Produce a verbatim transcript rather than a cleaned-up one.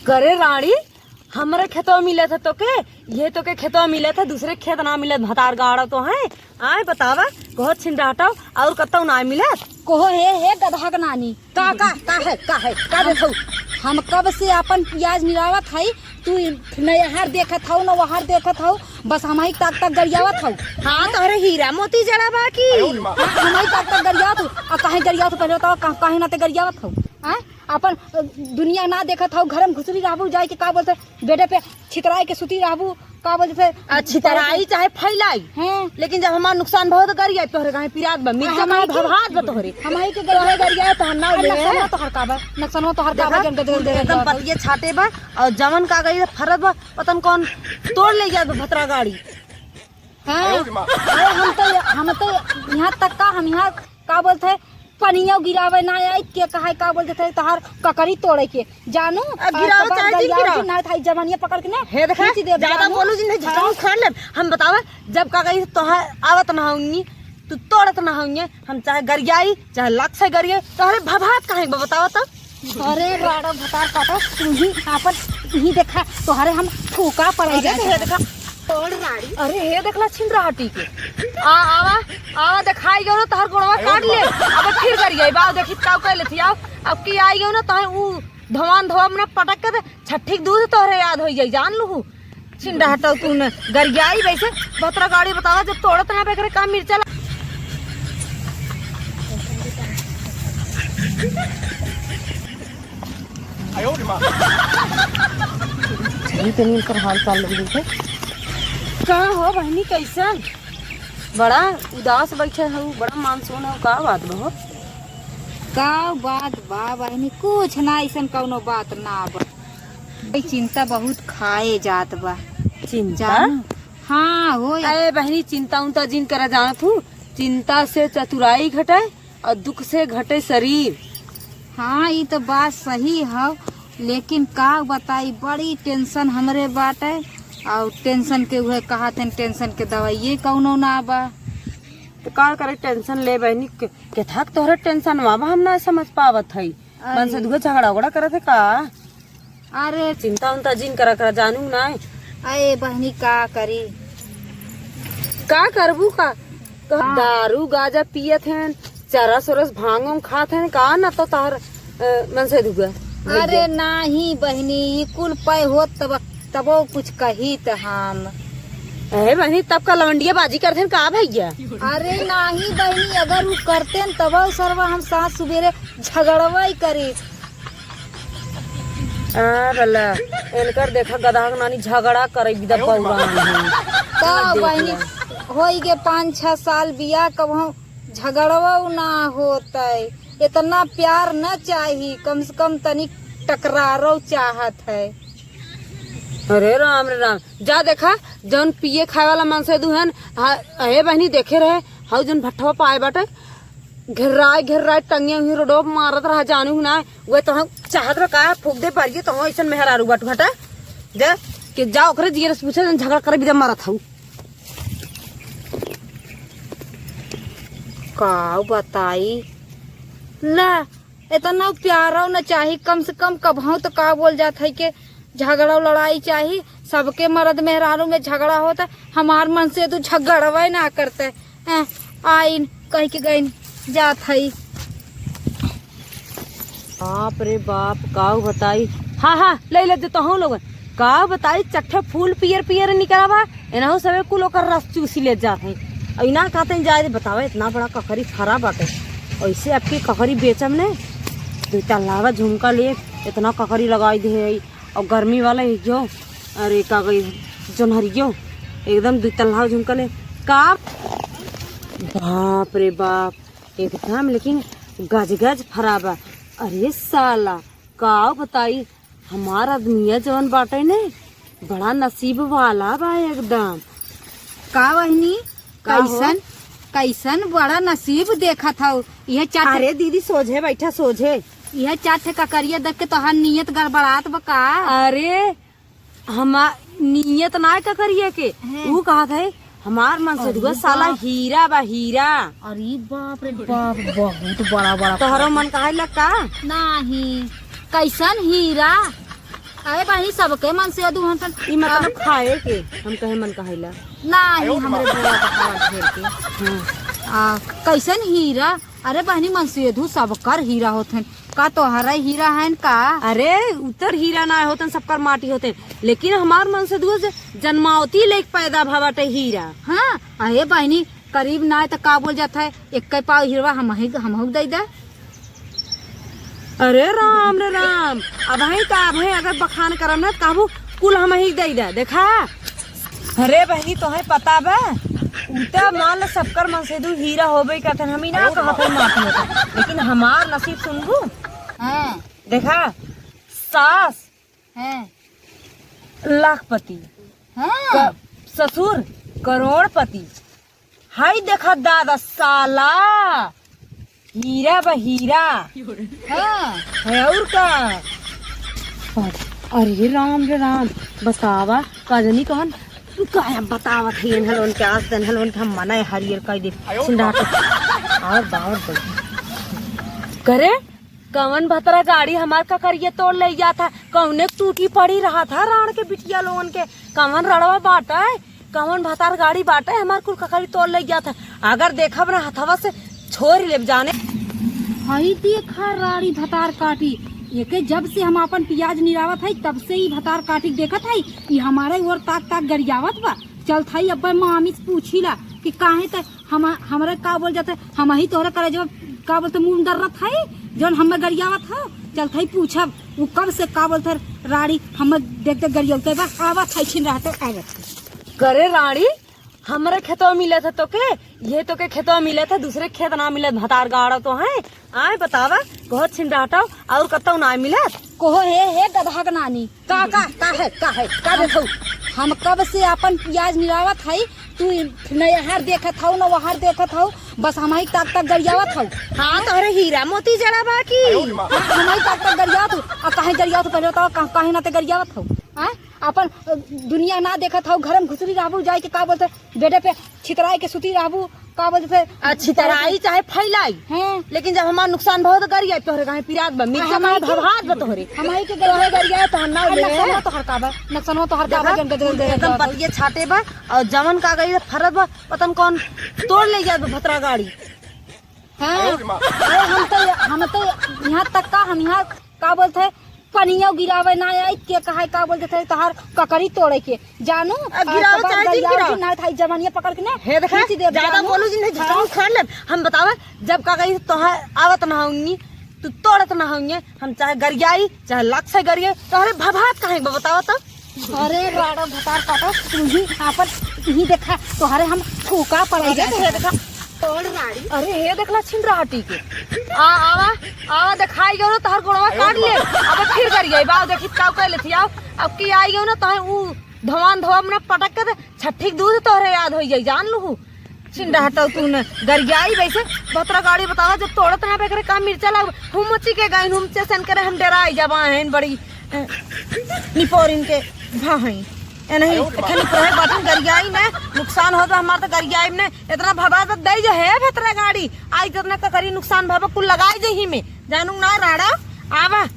करे राड़ी, हमरे खेतवा मिलत है तोके, ये तोके खेतवा मिलत है, दूसरे खेत ना मिलत, भतार गाड़ा तो है। आए बतावा, कहो छिन रहटव, और कतौ ना मिलत? कहो हे, हे गधा के नानी, का, का, का है, का है, का देखौ? हम कब से आपन पियाज निरावत हई, तू न यहाँ देखत हौ, न वहाँ देखत हौ, बस हमही ताक ताक गरियावत हौ। हाँ, तोहरे हीरा मोती जड़ा बा की? हाँ, हमही ताक ताक गरियावत हौ। आ काहे गरियावत हौ, पहले बतावा, का-, काहे नाते गरियावत हौ? हाँ? आपन, अ, दुनिया ना देखत हौ, घर में घुसरी रहबू, जाए के का बोलते, बेडे पे छितराई के सुती रहबू, का बोलते थे? आ, छितराई चाहे फैलाई, हाँ। लेकिन जब हमार नुकसान भवा तो गरियाई तोहरे, काहे पिरात बा, मिर्चा काहे भभात बा तोहरे। हमही के गरियाई, गरियाई तोहर नाव ले। नक्सनवा तोहर का बा, नक्सनवा तोहर का बा, देखा, जन गदगद एकदम पतिये छाटे बा, और जवन का गई फरत बा, पतन कौन तोड़ ले जात बा भतरा गाड़ी। हाँ, अरे हम तो, हम तो यहाँ तक का, हम यहाँ का बोलते हैं, पनियो गिरावे ना आई के कहा है, का बोलते थे, तोहार ककरी तोड़े के जानू। आ, गिरावे चाहे जिन गिरावे। ना थाई जवानिया पकड़ के ना हे देखा, खींच देब ज्यादा जानू। बोलू जिन, हाँ। झटका उखाड़ लेब। हम बतावे, जब का कही तोहार आवत ना होंगी, तू तोड़त ना होंगे, हम चाहे गरियाई, चाहे लाख से गरियाई, तोहरे भभात काहे बा, बतावा तो। अरे राड़ा भतार काटा, तू ही आपन ही देखा, तोहरे हम फूका पड़े अरे जाए। हे देखा, तोड़ राड़ी। अरे हे देखला छिन राटी के। आ, आवा, आवा देखाई गयो ना, तोहर गोड़वा काट ले। अब फिर गरियाई, बाव देखी का कर लेती, आओ। अब की आई गयो ना, तोहे ऊ धवान धवा में पटक के दे, छठी के दूध तोहरे याद होई जाई, जान लू। छिन रहटव तू न गरियाई वैसे, भतरा गाड़ी बतावा, जब तोड़त ना बेकरे का मिर्चा ला। यही तनी इनकर हाल चाल लग जैसे। का हो बहिनी, कैसन? बड़ा उदास बैठे हो, बड़ा मानसून हो, का बात बा हो? का बात बा बहिनी, कुछ ना, ऐसन कौनो बात ना बा। भाई, चिंता बहुत खाए जात बा। चिंता? जानू? हाँ, हो या- अरे बहिनी, चिंता उंता जिन करा जानत हूँ, चिंता से चतुराई घटे और दुख से घटे शरीर। हाँ, ई तो बात सही हौ, लेकिन का बताई, बड़ी tension हमरे बाटे, और tension के उहे कहत हन, tension के दवाइये कौनो ना बा। तो का करे, tension ले बहिनी, के, केथा के तोहरे tension वा बा, हम ना समझ पावत हई। अरे। मन से दुगो झगड़ा उगड़ा करत है का? अरे। चिंता उंता जिन करा, करा जानू ना। अरे बहिनी, का करी? का करबू का? का? हाँ। दारू गाजा पियत हैं, चरस उरस भांग उंग खात हैं का? ना तो तार, अ, मन से दुगा। अरे नाही बहिनी, ई कुल पै होत तब, तबो कुछ कही त हम। अरे बहिनी, तब का लवंडिया बाजी करत हैं का भैया? अरे नाही बहिनी, अगर उ करते न तबो सरवा हम साँझ सुबेरे झगड़वा ही करी। आ, बला, इनकर देखा गदहा के नानी झगड़ा करे बिदा पौरान है। का बहिनी, होई गे पाँच छह साल बियाह, कबहूँ झगड़वा ना होतै। इतना प्यार न चाही, कम से कम तनी टकरारो चाहत है। अरे राम रे राम, जा देखा, जौन पिए खाए वाला मनसेदू हन, हा, अहे बहिनी देखे रहे, हऊ जौन भट्ठवा पाए बाटे, घेर्राए घेर्राए टंगिया हुई रोडवा पे मारत रहा, जानू ना, वे तो हम चाहत रह का फूक दे पारिए, तो हम ऐसन मेहरारू बाटू हटा, जा, कि जा ओकरे जियरे से पूछे, जौन झगड़ा करे बिदा मारत हऊ। का बताई, ला, इतना प्यारो न चाही, कम से कम कबहूँ तो का बोल जात है कि झगड़ा लड़ाई चाही, सबके मर्द मेहरारू में झगड़ा होता, हमार मनसेदू झगड़वे ना करते। हैं, आइन कह के गइन जात हई। बाप रे बाप, काऊ बताई। हाँ, हाँ, ले ले जो तहूँ लोगन। काऊ बताई, चट्ठे फूल पियर पियर निकला बा, एनहू सबे कुल ओकर रस चूसी ले जात हई। और इना कहते हैं, जाए दे, बतावे, इतना बड़ा ककरी फरा बाटे। ऐसे आपकी ककरी बेचम ने, दो तल्लावा झुमका ले, इतना ककरी लगाई दे है। और गर्मी वाला ही जो, अरे का गई, जोनहरियो, एकदम दो तल्लावा झुमका ले। का बाप रे बाप, एकदम लेकिन गज गज फरा बा। अरे साला, का बताई, हमार आदमिया जवन बाटे ने, बड़ा नसीब वाला बा एकदम। का बहिनी, का हो? कैसन, कैसन बड़ा नसीब देखत हऊ। यह चार ठे अरे दीदी, सोझे बैठा, सोझे। यह चार ठे ककरिया देख के तोहार नियत गड़बड़ात बा का? अरे, हमार नियत ना है ककरिया के। हैं। ऊ कहत है, हमार मनसेधुआ अरे साला बाप। हीरा बा, हीरा। अरे बाप रे बाप, बहुत बड़ा बड़ा। तोहरो मन कहे लग का? नाही, कैसन हीरा? अरे बहिनी, सबके मनसेधू हन। ई मतलब आ, खाए के, हम कहे मन कहाइला। नाही, हमरे बुआ बतावा ढेर के। हाँ। आ, कैसन हीरा? अरे बहिनी, मनसेधू सबकर हीरा होत हन। का तोहरा हीरा हन का? अरे, उतर हीरा ना होतन, सबकर माटी होतन। लेकिन हमार मनसेधू से जन्मावती लेके पैदा भवा बाटे हीरा। हाँ, अरे बहिनी, करीब ना त का बोल जात है, एक पाव हीरवा हमही, हमहू दे दे। अरे राम रे राम, अबहीं का अबहीं अगर बखान करम ना, त कहबू कुल हमही दे दे। देखा, अरे बहिनी, तोहे पता बा, उ त मान ले सबकर मनसेधू हीरा होबे करतन, हम ई ना कहत है माटी होतन, लेकिन हमार नसीब सुनबू। हाँ। देखा, सास हाँ। लाखपति, हाँ। क-, ससुर करोड़पति। हाय देखा दादा, साला हीरा बा हीरा। हाँ। है और का? अरे राम रे राम, बतावा, का जनी कहन, का हम बतावत है, इन्हन लोगन के आज, इन्हन लोगन के हम मना हरियर कर दे। छिंडाट। और बावर बोल। करे, कवन भतरा गाड़ी हमार ककरिये तोड़ ले जात है? कवने टूटी पड़ी रहत है राण के बिटिया लोगन के? कवन रड़वा बाटे? कवन भतार गाड़ी बाटे हमार कुल ककरी तोड़ ले जात है? अगर देखब ना हथवा से छोड़ लेब जाने। हई देखा राड़ी भतार काटी, एके जब से हम आपन पियाज निरावत हई तब से ही भतार काटी देखत हई, ई हमारे ओर ताक ताक गरियावत बा। चलत हई अब्बे मामी से पूछी ला कि काहे ते हम, हमरे का बोल जात है, हमही तोहरे करेजवा का बोलते मुंह दर्रत है, जौन हमें गरियावत है। चलत हई पूछब, उ कब से का बोलते राड़ी हमें देख देख गरियावते बा, आवत है छिन रहते आवत है। करे राड़ी, हमरे खेतवा मिलत है तोके, ये तोके खेतवा मिलत है, दूसरे खेत ना मिलत, भतार गाड़ा तो है। आए बतावा, कहो छिन रहता और कतौ ना मिलत। कहो हे, हे गधा के नानी, का, का, का है, का है, का देखौ? हम कब से आपन पियाज निरावत हई, तू न यहाँ देखत हऊ, न वहाँ देखत हऊ, बस हमही ताक ताक गरियावत हऊ। हाँ, तोहरे हीरा मोती जड़ा बा की? हाँ, हमही ताक ताक गरियावत हऊ। आ काहे गरियावत हऊ? पहले बतावा, का-, काहे नाते गरियावत हऊ? हाँ? आपन, अ, दुनिया ना देखत हऊ, घर में घुसरी रहबू, जाए के का बोलते, बेडे पे छितराई के सुती रहबू, का बोलते थे? आ, छितराई चाहे फैलाई, हाँ। लेकिन जब हमार नुकसान भवा तो गरियाई तोहरे, काहे पिरात बा, मिर्चा आ, काहे हमही के, भभात बा तोहरे? हमही के तोहरे गरियाई। गरियाई तो हम ना आ, ले। नक्सलवा तोहर का बा? नक्सलवा तोहर का बा? देखा, जन गदगद गदगद एकदम गदगद। पतिये छाटे बा, और जवन का गई फरत बा, पता न कौन तोड़ ले जात बा भतरा गाड़ी। हाँ। अरे हम तो, हम तो यहाँ तक का, हम यहाँ का बोलते हैं, पनिया गिरावे ना आई, के कहा है, का बोलते थे, तोहार ककरी तोड़े के। जानू, अब गिराओ आज के बाद चाहे जिन गरियाओ गिराओ। कि ना थाई जवानिया पकड़ के ना हे देखा, खींच देब, ज्यादा जानू। बोलू जिन, झटका हाँ। उखाड़ लेब। हम बतावे, जब का कही तोहार आवत ना होंगी, तू तोड़त ना होंगे, हम चाहे गरियाई, चाहे लाख से गरियाई, तोहरे भभात काहे बा, बतावा तो। अरे राड़ा भतार काटा, तू ही आपन ही देखा, तोहरे हम फूका पड़ाई अरे जाते हे हैं। देखा, तोड़ राड़ी। अरे हे देखला छिन रहटी के। आ, आवा, आवा देखाई गयो ना, तोहर गोड़वा काट ले। अब फिर गरियाई बा, देखी ताऊ कह लेती आओ। अब की आई गयो ना, तोहे ऊ धवान धवा में पटक के दे, छठी के दूध तोहरे याद हो जाई, जान लू। छिन रहटो तू न गरियाई वैसे, भतरा गाड़ी बतावा, जब तोड़त ना बेकरे का मिर्चा लाग, हम मची के गाइन, हम चेसन करे, हम डराई जब आए हैं बड़ी, अ, निपोरिन के भा हैं। ए नहीं, एखन निपोरे बाटन गरियाई ने, नुकसान होत बा हमार तो गरियाई ने, इतना भवा तो दई जो है भतरा गाड़ी, आई जितना ककरी नुकसान भवा कुल लगाई जे ही में, जानू ना राड़ा, आवा।